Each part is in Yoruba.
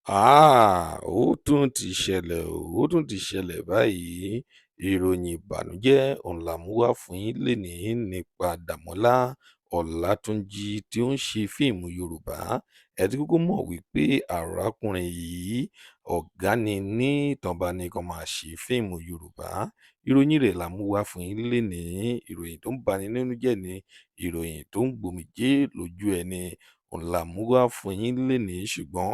Háà! Ó tún ti ṣẹlẹ̀ o, ó tún ti ṣẹlẹ̀ báyìí. Ìròyìn ìbànújẹ́ ọ̀hún la mú wá fún yín lónìí nípa Dàmọ́lá Ọlátúnjì tí ó ń ṣe fíìmù Yorùbá. Ẹ ti kúkú mọ̀ wípé arákùnrin yìí ọ̀gá ni ní tán bá ní kán máa ṣe fíìmù Yorùbá. Ìròyìn rẹ̀ la mú wá fún yín lénìí. Ìròyìn tó ń bani nínú jẹ́ ni, ìròyìn tó ń gbomijé lójú ẹni òun la mú wá fún yín lénìí. Ṣùgbọ́n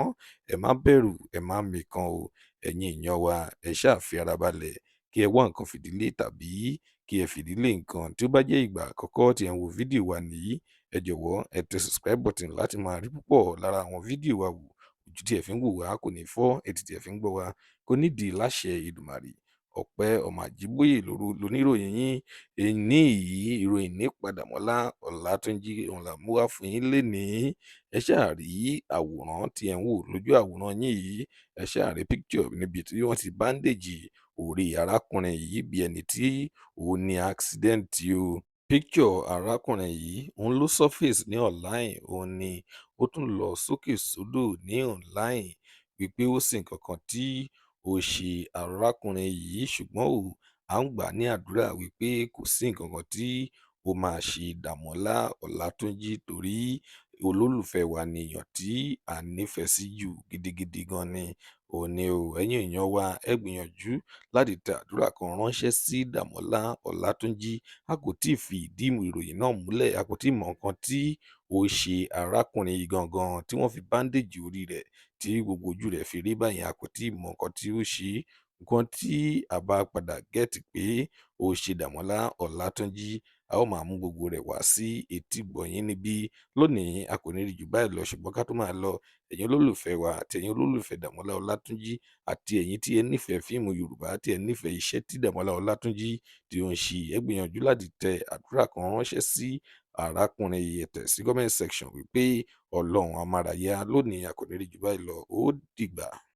ẹ má bẹ̀rù, ẹ má mikàn o. Ẹ̀yin èèyàn wa, ẹ ṣáà fi ara balẹ̀ kí ẹ wá nǹkan fìdílé tàbí kí ẹ fìdílé nǹkan. Tí ó bá jẹ́ ìgbà àkọ́kọ́ tí ẹ ń wo fídíò wa nìyí, ẹ jọ̀wọ́, ẹ tẹ subscribe button láti máa rí púpọ̀ lára àwọn fídíò wa wò. Ojú tí ẹ fi ń wò wá kò ní fọ́, etí tí ẹ fi ń gbọ́ wa kò ní di láṣẹ Èdùmàrè. Ọpẹ́ ọmọ Àjíbóyè lóníròyìn yín èní yìí. Ìròyìn nípa Dàmọ́lá Ọlátúnjì òun là mú wá fún yín lénìí. Ẹ ṣáà rí àwòrán tí ẹ ń wò lójú àwòrán yín yìí. Ẹ ṣáà rí picture níbi tí wọ́n ti bandage orí arákùnrin yìí bí ẹni tí ó ní accident o. Picture arákùnrin yìí òun ló surface ní online, òun ni ó tún lọ sókè sódò ní online wípé ó sì nǹkan kan tí ó ṣe arákùnrin yìí. Ṣùgbọ́n o, à ń gbà ní àdúrà wípé kò sí nǹkan kan tí ó máa ṣe Dàmọ́lá Ọlátúnjì, torí olólùfẹ́ wa ni, èèyàn tí à nífẹ̀ẹ́ sí jù gidigidi gan ni òun ni o. Ẹ̀yin èèyàn wa, ẹ gbìyànjú láti tẹ àdúrà kan ránṣẹ́ sí Dàmọ́lá Ọlátúnjì. A kò tí ì fi ìdí ìròyìn náà múlẹ̀, a kò tí ì mọ nǹkan tí ó ṣe arákùnrin yìí gangan tí wọ́n fi bandage orí rẹ̀ tí gbogbo ojú rẹ̀ fi rí báyìí. A kò tí ì mọ nǹkan tí ó ṣe. Nǹkan tí a bá padà get pé ó ṣe Dàmọ́lá Ọlátúnjì, a ó máa mú gbogbo rẹ̀ wá sí etí gbọ̀nyín níbí. Lónìí, a kò ní rí jù báyìí lọ. Ṣùgbọ́n ká tó máa lọ, ẹ̀yin olólùfẹ́ wa àti ẹ̀yin olólùfẹ́ Dàmọ́lá Ọlátúnjì àti ẹ̀yin tí ẹ nífẹ̀ẹ́ fíìmù Yorùbá, tí ẹ nífẹ̀ẹ́ iṣẹ́ tí Dàmọ́lá Ọlátúnjì tí ó ń ṣe, ẹ gbìyànjú láti tẹ àdúrà kan ránṣẹ́ sí arákùnrin yìí. Ẹ tẹ̀ sí comment section wípé Ọlọ́run á mára yá. Lónìí, a kò ní rí jù báyìí lọ. Ó dìgbà.